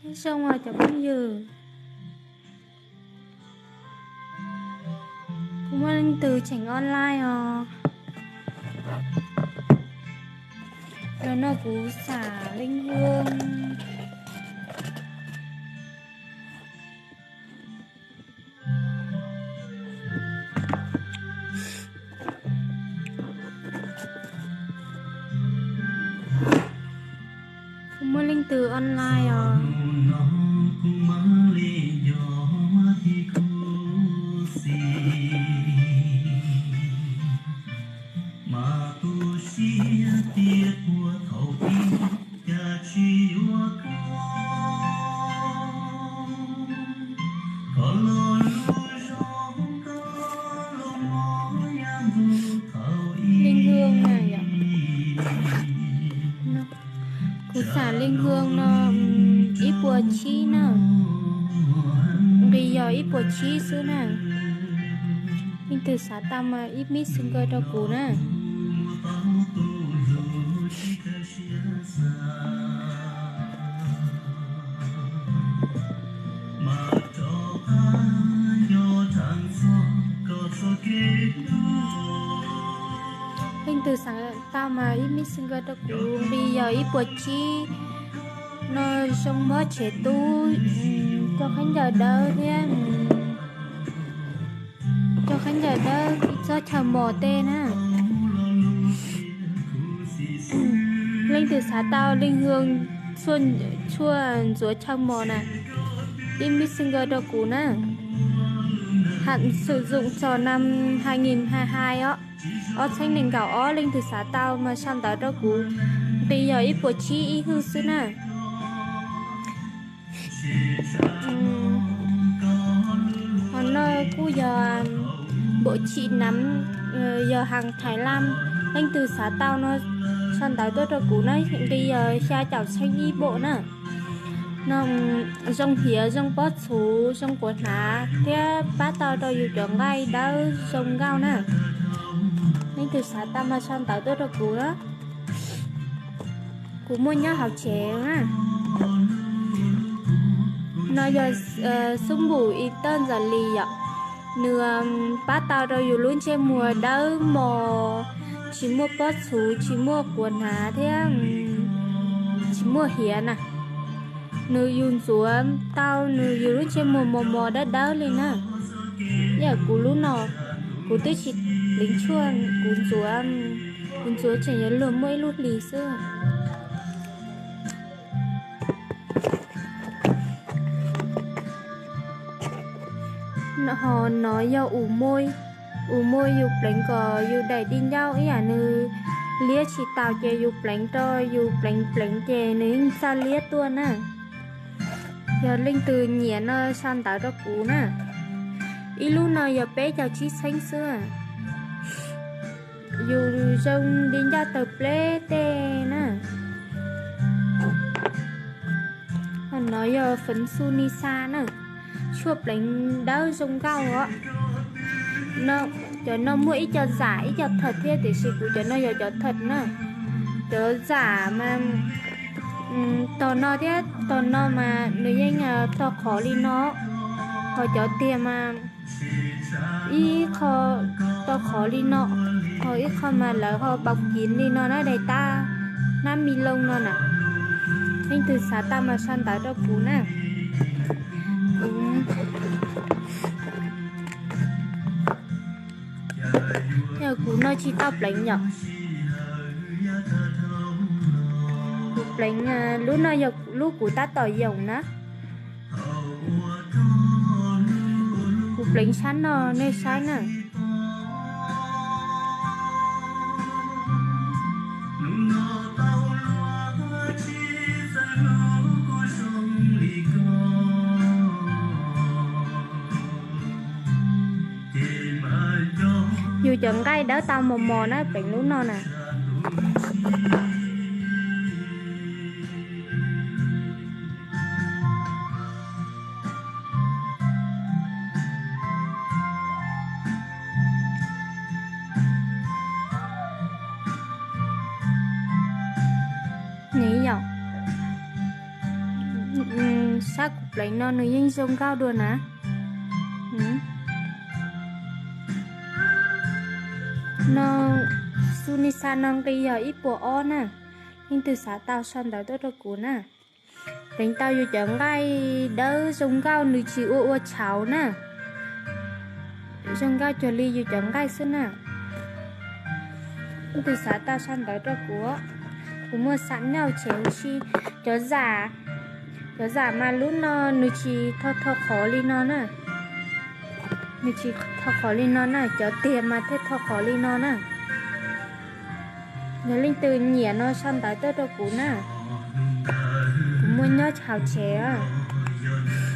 Nyob zoo os cov phooj ywg, kuv muaj leej twg tseem online os? Los no kuv xam leej hương. Kuv muaj leej twg online os? Leej hương na yom. Kuv xam leej hương no ib puas tsib na. Nqi yog ib puas tsib xwb na. Leej twg xav tau mas ib messenger rau kuv na. Leej twg xav tau mas ib messenger rau kuv, nqi yog ib puas tsib no. Zoo mob tsev tub, rau khaub ncaws dawb thiab, rau khaub ncaws dawb txob chaw mos tej na. Leej twg xav tau leej hương tshuaj ntxuav chaw mos na, ib messenger rau kuv na. Hạn sử dụng txog năm hai nghìn hai hai os. Ob txhiab nees nkaum ob, leej twg xav tau mas sau ntawv rau kuv, nqi yog ib puas tsib ib hwj xwb na. Ho no kuj yog bộ trị nắm, yog hàng Thái Lan. Leej twg xav tau no sau ntawv tuaj rau kuv na, nqi yog xya caum txhiab ib bộ na. No zoo hiav, zoo pob txhuv, zoo quav hnav thiab pab tau rau yus cov nqaij dawb zoo nkauj na. Leej twg xav tau mas sau ntawv tuaj rau kuv na. Kuv muaj nyob hauv tsev na. No yog xub npum ib tawj ntxas lis yom. Nws pab tau rau yus lub ntsej muag dawb mos, tsis muaj pob txhuv, tsis muaj quav hnav thiab tsis muaj hiav na. Nws yus ntxuav tau nws yus lub ntsej muag mos mos dawb dawb li na. Yam kuv lub no, kuv twb tsis pleev tshuaj, kuv ntxuav, kuv ntxuav tseem yuav luag muaj ib lub hlis xwb. Ho no yog ua muaj, ua muaj yus pleev kom yus daim di ncauj ib yam nws liab tsis taus ces yus pleev rau, yus pleev pleev ces nws yeej txawj liab tuaj na. Yog leej twg nyiam no sau ntawv rau kuv na. Ib lub no yog peb caug tsib txheeb xwb. Yus zoo di ncauj tawg pleb tej na. Ho no yog phấn su ni xa na, tshuaj pleev dawb zoo nkauj os. Cov no muaj ib co giả ib co thật thiab tiam sis kuv cov no yog cov thật na. Cov giả mas tog no thiab tog no mas nws yeej tog qhov li no, ho cov tiag mas ib qho tog qhov li no, ho ib qho mas lawv ho bọc kín li no na, daim tab hnab mi loo no na. Leej twg xav tau mas sau ntawv rau kuv na. Kuv no tsis tau pleev yom. Kuv pleev, lub no yog lub kuv tab tom yoom na. Kuv pleev sab no nej saib na. Yus cov nqaij dawb tau mos mos na, pleev lub no na. Ni yom. Sab kuv pleev no nws yeej zoo nkauj dua na. No, xu ni xa no nqi yog ib puas ob na. Leej twg xav tau sau ntawv tuaj rau kuv na. Pleev tau yus cov nqaij dawb zoo nkauj, nws tsis ua ua tshauv na. Zoo nkauj cuag li yus cov nqaij xwb na. Leej twg xav tau sau ntawv rau kuv, kuv muaj xam nauj tshem huv si. Cov zam, cov zam mas lub no nws tsis tho tho qhov li no na. Nws tsis tho qhov li no na, cov tiag mas thiaj tho qhov li no na. Yog leej twg nyiam no sau ntawv tuaj rau kuv na. Kuv muaj nyob hauv tsev os.